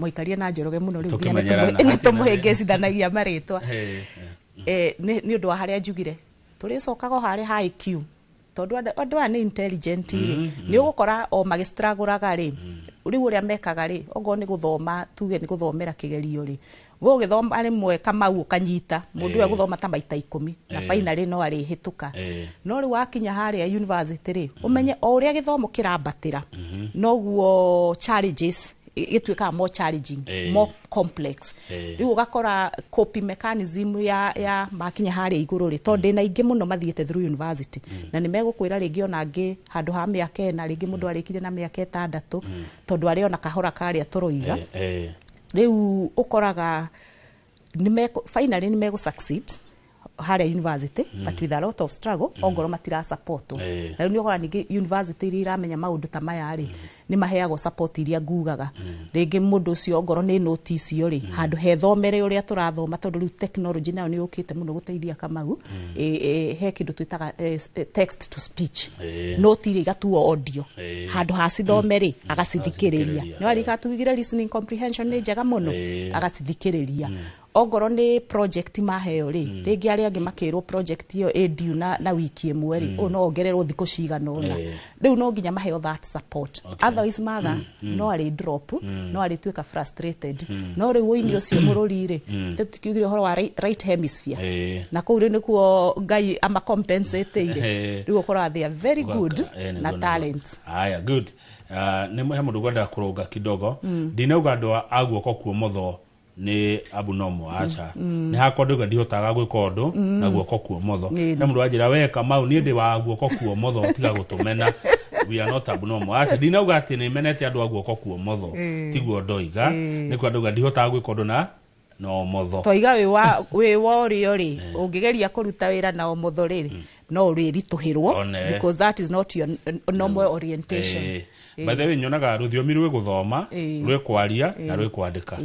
Mũikaria na Njoroge mũno rĩu nginya Tũkĩmenyerana. nĩ tũmũhĩngĩcithanagia marĩtwa. Nĩ ũndũ wa harĩa njugire tũrĩcokaga o harĩa ha IQ, tondũ andũ aya nĩ intelligent rĩ, nĩ ũgũkora o magĩstragũraga rĩ, rĩu ũrĩa mekaga rĩ, okorwo nĩ gũthoma, tuge nĩ gũthomera kĩgerio rĩ, we ũgĩthoma rĩmwe, Kamau, ũkanyita mũndũ ũyũ egũthoma ta maita 10 na finally no arĩhĩtũka. No rĩu wakinya harĩa university rĩ, ũmenye o ũrĩa gĩthomo kĩrambatĩra, noguo challenges gĩtuĩkaga more challenging, more complex. Rĩu ũgakora coping mechanism ya makinya harĩa igũrũ rĩ, tondũ ndĩna aingĩ mũno mathiĩte through university, na nĩ megũkwĩra rĩngĩ ona angĩ handũ ha mĩaka 4, rĩngĩ mũndũ arĩkirie na mĩaka 6, tondũ arĩ ona kahora karĩa tũroiga. Rĩu ũkoraga finally nĩ megũ succeed harĩa university, but with a lot of struggle, ongorwo matira support. Na rĩu nĩ ũkora ningĩ university iria iramenya maũndũ ta maya rĩ, nĩ maheagwo support iria ngugaga. Rĩngĩ mũndũ ũcio ongorwo nĩ note icio rĩ, handũ hethomere ũrĩa tũrathoma, tondũ rĩu technology nayo nĩ yũkĩte mũno gũteithia, Kamau. He kĩndũ twĩtaga text to speech, note iria igatuo audio, handũ ha cithome rĩ, agacithikĩrĩria. Agacithikĩrĩria. Nĩ warika tugire listening comprehension nĩ njega mũno. Agacithikĩrĩria. Ongorwo nĩ project maheo rĩ, rĩngĩ arĩa angĩ makĩrwo project ĩyo ĩ due na wiki 1 rĩ, ũyũ no ongererwo thikũ cigana ũna. Rĩu no nginya maheo that support. Otherwise maga, no arĩ drop, no arĩtuĩka frustrated. No rĩu ũini ũcio mũrũri rĩ, tũkiugire ũhoro wa right hemisphere, na kũu rĩu nĩkuo Ngai amacompensate-ire. Rĩu ũkoraga they are very good na talents. Haya, good. Nĩ he mũndũ ngwendaga kũrũnga kidogo. Ndinauga andũ a guoko kuomotho Nĩ abnormal, aca. Nĩ hakwa ndauga ndihotaga gwĩka ũndũ na guoko kuomotho. He mũndũ wanjĩra, "We Kamau, niĩ ndĩ wa guoko kuomotho, tiga gũtũmena, we are not abnormal." Aca, ndinauga atĩ nĩ menete andũ a guoko kuomotho. Tiguo ndoiga. Nĩ kwa ndauga ndihotaga gwĩka ũndũ na ũmotho. Twaiga wĩ wa ũrĩo rĩ, ũngĩgeria kũruta wĩra na ũmotho rĩ, no ũrĩritũhĩrwo One. because that is not your normal orientation. By the way, nyonaga rũthiomi rwĩ gũthoma, rwĩ kwaria na rwĩ kwandĩka.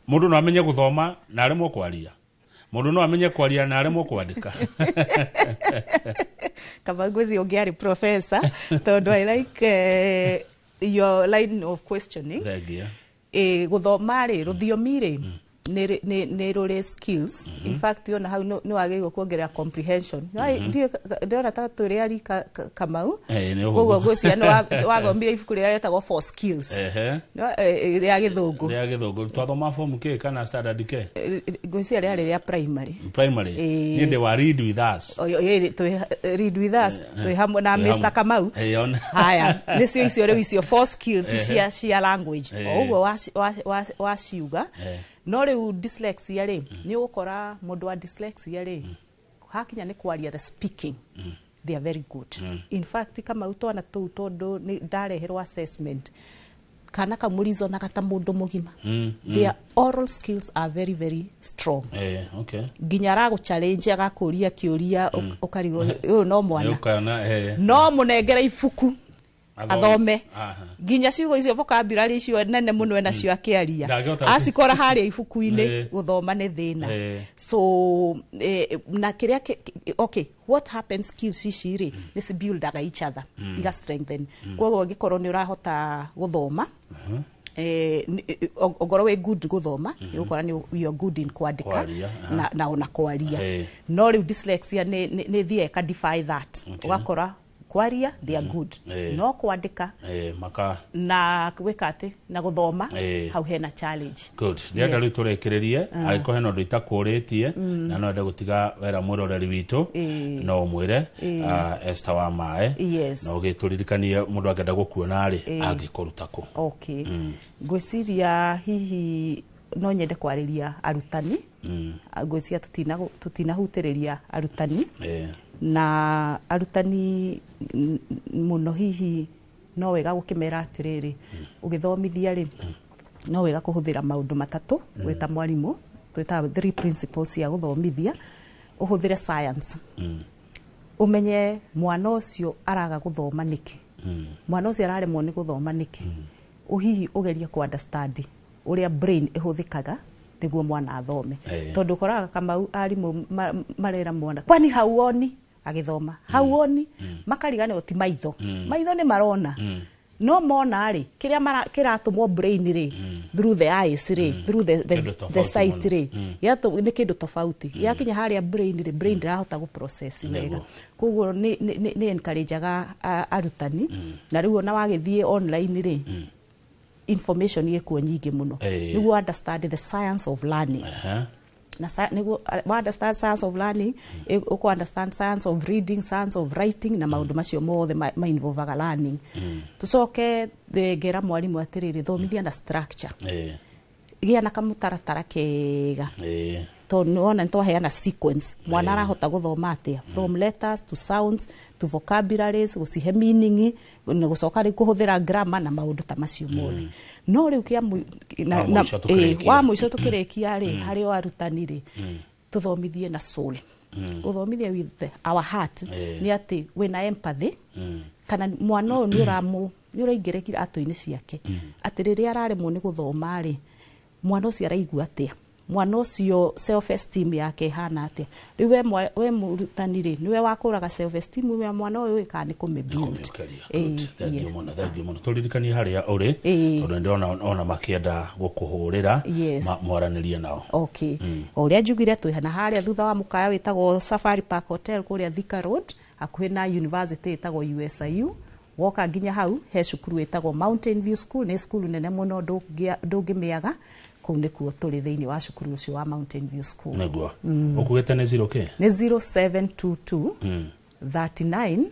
Mũndũ no amenye gũthoma na aremwo kwaria, mũndũ no amenye kwaria na aremwo kwandĩka. Kaba ngwĩciria ũngĩarĩ professor, tondũ I like your line of questioning. Thengia. Gũthoma rĩ, rũthiomi rĩ, nĩ rũrĩ skills. In fact, ona hau nĩ wagĩrĩirwo kuongerera comprehension. Ndĩrona ta tũrĩ arika Kamau. Nĩ ũhũthũ. Koguo ngwĩciria nĩ wathomire ibuku rĩrĩa rĩtagwo Four Skills. Rĩa Gĩthũngũ. Rĩa Gĩthũngũ twathoma form k kana standard k? Ngwĩciria rĩarĩ rĩa primary. Primary. Niĩ ndĩ wa Read With Us. Read With Us, twĩ hamwe na Twĩ Mr. hamwe. Kamau. Ona. Haya, nĩcio icio rĩu, icio four skills cia language. O ũguo waciuga. No rĩu dyslexia rĩ, nĩ ũgũkora mũndũ wa dyslexia rĩ, hakinya nĩ kwaria, the speaking, they are very good. In fact, Kamau, twana tũu, tondũ nĩ ndareherwo assessment, kana kamũrizonaga ta mũndũ mũgima. Their oral skills are very very strong. Nginya aragũ challenge, agakũria kĩũria, ũkarigwo ũyũ no mwana. Ũkona, No mũnengere ibuku athome, nginya ciugo icio, vocabulary icio nene mũno enacio akĩaria, Ndangĩhota. acikora harĩa ibuku-inĩ. Gũthoma nĩ thĩna. So na kĩrĩa okay, what happens, skills ici rĩ, nĩ ci buildaga each other, iga strengthen. Koguo angĩkorwo nĩ ũrahota gũthoma, ongorwo wĩ good gũthoma, nĩ ũgũkora nĩ you are good in kwandĩka Kwaria, aha. na ona kwaria. No rĩu dyslexia nĩ thiaga ĩka defy that. Ũgakora kwaria they are good, no kwandĩka maka na gwĩka atĩ na gũthoma, hau hena challenge. Good. Ndĩrenda rĩu tũrĩkĩrĩrie. Angĩkorwo hena ũndũ itakũrĩtie na no ende gũtiga wera mwĩroreri witũ, no ũmwĩre. Esther wa Maĩ, na ũgĩtũririkanie, mũndũ angĩenda gũkuona rĩ, angĩkũruta kũ? Okay, ngwĩciria hihi no nyende kwarĩria arutani. Ngwĩciria tũtinahutĩrĩria arutani. Na arutani mũno hihi no wega gũkĩmera atĩrĩrĩ, ũgĩthomithia rĩ, no wega kũhũthĩra maũndũ matatũ. Wĩta mwarimũ, twĩtaga three principles cia gũthomithia. Ũhũthĩre science, ũmenye mwana ũcio araga gũthoma nĩkĩ, mwana ũcio araremwo nĩ gũthoma nĩkĩ. Hihi ũgerie ku understand ũrĩa brain ĩhũthĩkaga nĩguo mwana athome. Tondũ ũkoraga, Kamau, arimũ marera mwana, "Kwani hauoni?" Agĩthoma, "Hauoni?" Makariganĩrwo ti maitho. Maitho nĩ marona, no mona rĩ, kĩrĩa kĩratũmwo brain rĩ, through the eyes rĩ, through Kĩndũ the tofauti sight mũno. rĩ, nĩ kĩndũ tofauti. Gĩakinya harĩa brain rĩ, brain ndĩrahota gũ process wega. Koguo nĩ encourageaga arutani. Na rĩu ona wagĩthiĩ online rĩ, information ĩkuo nyingĩ mũno, nĩguo understand the science of learning. Na nĩguo understand science of learning, ũkũ understand science of reading, science of writing, na maũndũ macio mothe ma involvaga learning. Tũcoke ngera mwarimũ atĩrĩrĩ, thomithia na structure. Gĩa na kamũtaratara kega, tondũ nĩwona nĩ twaheana sequence, mwana arahota gũthoma atĩa from letters to sounds to vocabularies, gũcihe meaning, na gũcoka rĩu kũhũthĩra grammar na maũndũ ta macio mothe. No rĩu kĩa Wa mũico tũkĩrĩkia. Wa mũico tũkĩrĩkia rĩ, harĩ o arutani rĩ, tũthomithie na soul. Gũthomithia with our heart nĩ atĩ wĩna empathy, kana mwana ũyũ nĩ ũramũ nĩ ũraingĩra iratũ-inĩ ciake, atĩ rĩrĩa araremwo nĩ gũthoma rĩ, mwana ũcio araigua atĩa, mwana ũcio self esteem yake ĩhana atĩa. Rĩu we mũrutani rĩ, nĩwe wakũraga self esteem ya mwana ũyũ, kana nĩ kũmĩ build. Good. Thank you mũno, thank you mũno. Tũririkanie harĩa ũrĩ, tondũ nĩndĩrona ona makĩenda gũkũhũrĩra, mwaranĩrie nao. Okay, o ũrĩa njugire, twĩ na harĩa thutha wa mũkaya wĩtagwo Safari Park Hotel, kũrĩa Thika Road, hakuhĩ na university ĩtagwo USIU. Woka nginya hau he cukuru ĩtagwo Mountain View School, nĩ cukuru nene mũno, ndũngĩmĩaga. Kũu nĩkuo tũrĩ, thĩinĩ wa cukuru ũcio wa Mountain View School. Nĩguo ũkugĩte nĩ zero kĩ? Nĩ 0722 39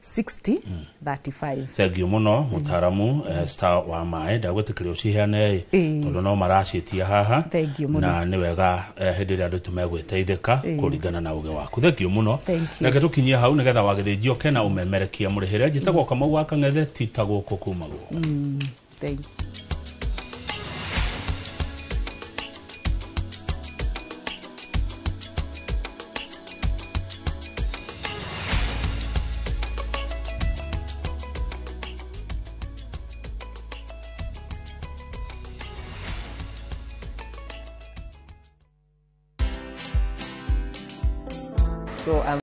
60 35. Thengiũ mũno mũtaaramu, star wa maĩ. Ndagwĩtĩkĩria ũciheane tondũ no maraciĩtia haha. Thengiũ mũno. Na nĩ wega, hĩndĩ ĩrĩa andũ aitũ megwĩteithĩka kũringana na ũgĩ waku. Thengiũ mũno. Thank you. Reke tũkinyie hau nĩgetha wagĩthĩnjio kena ũmemerekia mũrĩhĩre. Njĩtagwo Kamau wa Kang'ethe, tita gũkũ kumagwo. Thank you. So I'm